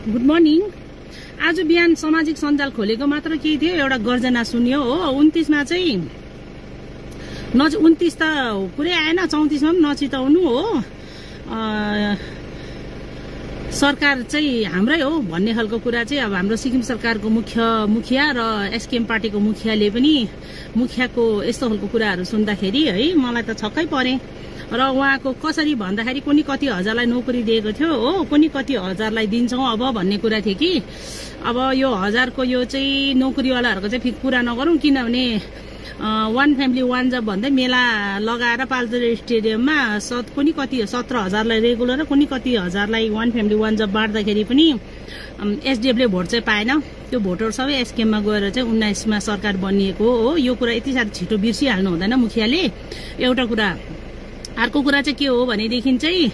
Good morning. आज बिहान सामाजिक सञ्जाल खोलेको मात्र केही थियो, एउटा गर्जना सुन्यो हो। 29 मा चाहिँ 29 त पुरै आएन, 34 मा पनि नचिताउनु हो। सरकार चाहिँ हाम्रै हो भन्ने खालको कुरा चाहिँ अब हाम्रो सिक्किम सरकारको मुखिया र एसकेएम पार्टीको मुखियाले पनि मुखियाको यस्तो खालको कुराहरू सुन्दाखेरि है मलाई त छक्कै परे। र उहाँको कसरी भन्दाखेरि कुनै कति हजारलाई नोकरी दिएको थियो हो, कुनै कति हजारलाई दिन्छौँ अब भन्ने कुरा थियो कि अब यो हजारको यो चाहिँ नोकरीवालाहरूको चाहिँ कुरा नगरौँ, किनभने वान फ्यामिली वान जब भन्दै मेला लगाएर पाल्जर स्टेडियममा कुनै कति 17,000लाई रेगुलर र कुनै कति हजारलाई वान फ्यामिली वान जब बाँड्दाखेरि पनि एसडिएफले भोट चाहिँ पाएन। त्यो भोटहरू सबै एसकेएममा गएर चाहिँ 19 मा सरकार बनिएको हो। यो कुरा यति साह्रो छिटो बिर्सिहाल्नु हुँदैन मुखियाले, एउटा कुरा। अर्को कुरा चाहिँ के हो भनेदेखि चाहिँ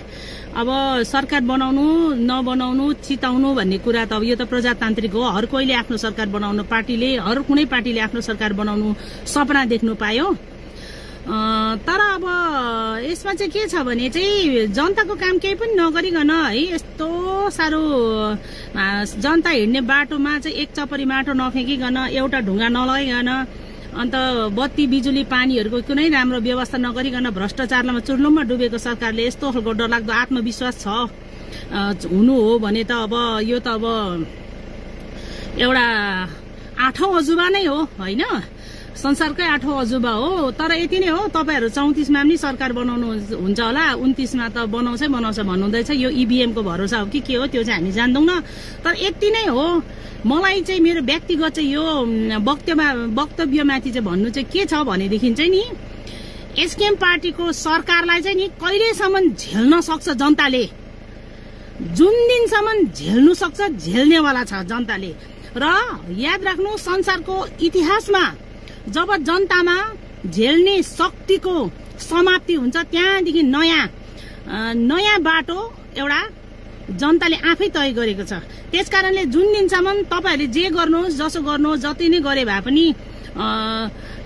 अब सरकार बनाउनु नबनाउनु चिताउनु भन्ने कुरा त अब यो त प्रजातान्त्रिक हो। हर कोहीले आफ्नो सरकार बनाउनु, हर कुनै पार्टीले आफ्नो सरकार बनाउनु सपना देख्नु पायो। तर अब यसमा चाहिँ के छ भने चाहिँ जनताको काम केही पनि नगरिकन है, यस्तो साह्रो जनता हिँड्ने बाटोमा चाहिँ एक चपरी माटो नफ्याँकिकन, एउटा ढुङ्गा नलगाइकन, अन्त बत्ती बिजुली पानीहरूको कुनै राम्रो व्यवस्था नगरिकन भ्रष्टाचारमा चुर्लुममा डुबेको सरकारले यस्तो खालको डरलाग्दो आत्मविश्वास छ हुनु हो भने त अब यो त अब एउटा 8औं अजुबा नै हो होइन, संसारकै 8औं अजुबा हो। तर यति नै हो, तपाईहरु 34 मा पनि सरकार बनाउनु हुन्छ होला, 29 मा त बनाउँछ भन्नुहुँदैछ। यो इभीएम को भरोसा हो कि के हो त्यो चाहिँ हामी जान्दैनौँ। तर यति नै हो, मलाई चाहिँ मेरो व्यक्तिगत चाहिँ यो वक्तव्यमाथि चाहिँ भन्नु चाहिँ के छ भनेदेखि चाहिँ नि एसकेएम पार्टीको सरकारलाई चाहिँ नि कहिलेसम्म झेल्न सक्छ जनताले, जुन दिनसम्म झेल्नु सक्छ झेल्नेवाला छ जनताले। र याद राख्नु, संसारको इतिहासमा जब जनतामा झेल्ने शक्तिको समाप्ति हुन्छ त्यहाँदेखि नयाँ बाटो एउटा जनताले आफै तय गरेको छ। त्यसकारणले जुन दिनसम्म तपाईहरुले जे गर्नुहोस् जसो गर्नुहोस् जति नै गरे भए पनि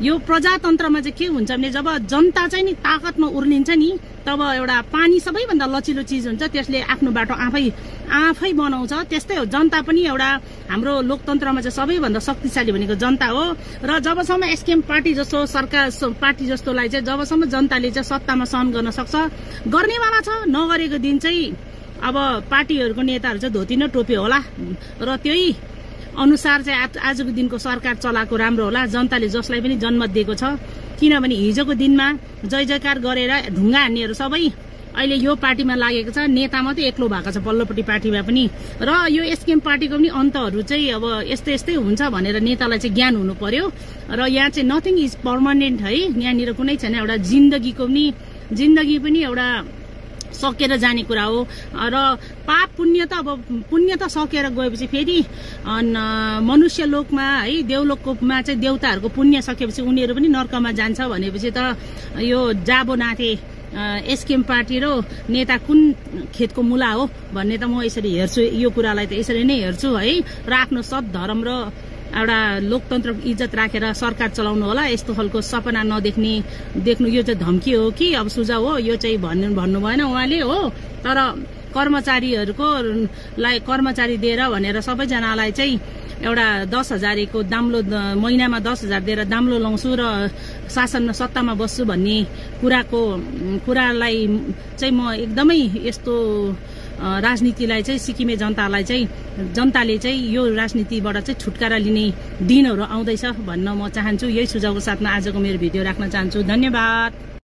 यो प्रजातन्त्रमा चाहिँ के हुन्छ भने जब जनता चाहिँ नि ताकतमा उर्लिन्छ नि तब एउटा पानी सबैभन्दा लचिलो चिज हुन्छ, त्यसले आफ्नो बाटो आफै बनाउँछ। त्यस्तै हो जनता पनि एउटा हाम्रो लोकतन्त्रमा चाहिँ सबैभन्दा शक्तिशाली भनेको जनता हो। र जबसम्म एसकेएम पार्टी जस्तो सरकार पार्टी जस्तोलाई चाहिँ जबसम्म जनताले चाहिँ सत्तामा सहन गर्न सक्छ गर्नेवाला छ, नगरेको दिन चाहिँ अब पार्टीहरूको नेताहरू चाहिँ धोती न टोपी होला र त्यही अनुसार चाहिँ आजको दिनको सरकार चलाएको राम्रो होला। जनताले जसलाई पनि जन्म दिएको छ, किनभने हिजोको दिनमा जय जयकार गरेर ढुङ्गा हान्नेहरू सबै अहिले यो पार्टीमा लागेको छ, नेता मात्रै एक्लो भएको छ पल्लोपट्टि पार्टीमा पनि। र यो एसकेएम पार्टीको पनि अन्तहरू चाहिँ अब यस्तै हुन्छ भनेर नेतालाई चाहिँ ज्ञान हुनु पर्यो। र यहाँ चाहिँ नथिङ इज पर्मानेन्ट है, यहाँनिर कुनै छैन, एउटा जिन्दगी पनि एउटा सकेर जाने कुरा हो। र पाप पुण्य त अब पुण्य त सकेर गएपछि फेरि मनुष्य लोकमा है देवलोकमा चाहिँ देवताहरूको पुण्य सकेपछि उनीहरू पनि नर्कमा जान्छ भनेपछि त यो जाबो नाथे एसकेएम पार्टी र नेता कुन खेतको मुला हो भन्ने त म यसरी हेर्छु, यो कुरालाई त यसरी नै हेर्छु है। र आफ्नो सत धर्म र एउटा लोकतन्त्रको इज्जत राखेर सरकार चलाउनु होला। यस्तो खालको सपना देख्नु यो चाहिँ धम्की हो कि अब सुझाव हो, यो चाहिँ भन्नु भएन उहाँले हो। तर कर्मचारी दिएर भनेर सबैजनालाई चाहिँ एउटा 10,000 को दाम्लो महिनामा 10,000 दिएर दाम्लो लाउँछु र शासन सत्तामा बस्छु भन्ने कुरालाई चाहिँ म एकदमै यस्तो राजनीतिलाई चाहिँ सिक्किमे जनताले चाहिँ यो राजनीतिबाट चाहिँ छुटकारा लिने दिनहरू आउँदैछ भन्न म चाहन्छु। यही सुझावको साथमा आजको मेरो भिडियो राख्न चाहन्छु। धन्यवाद।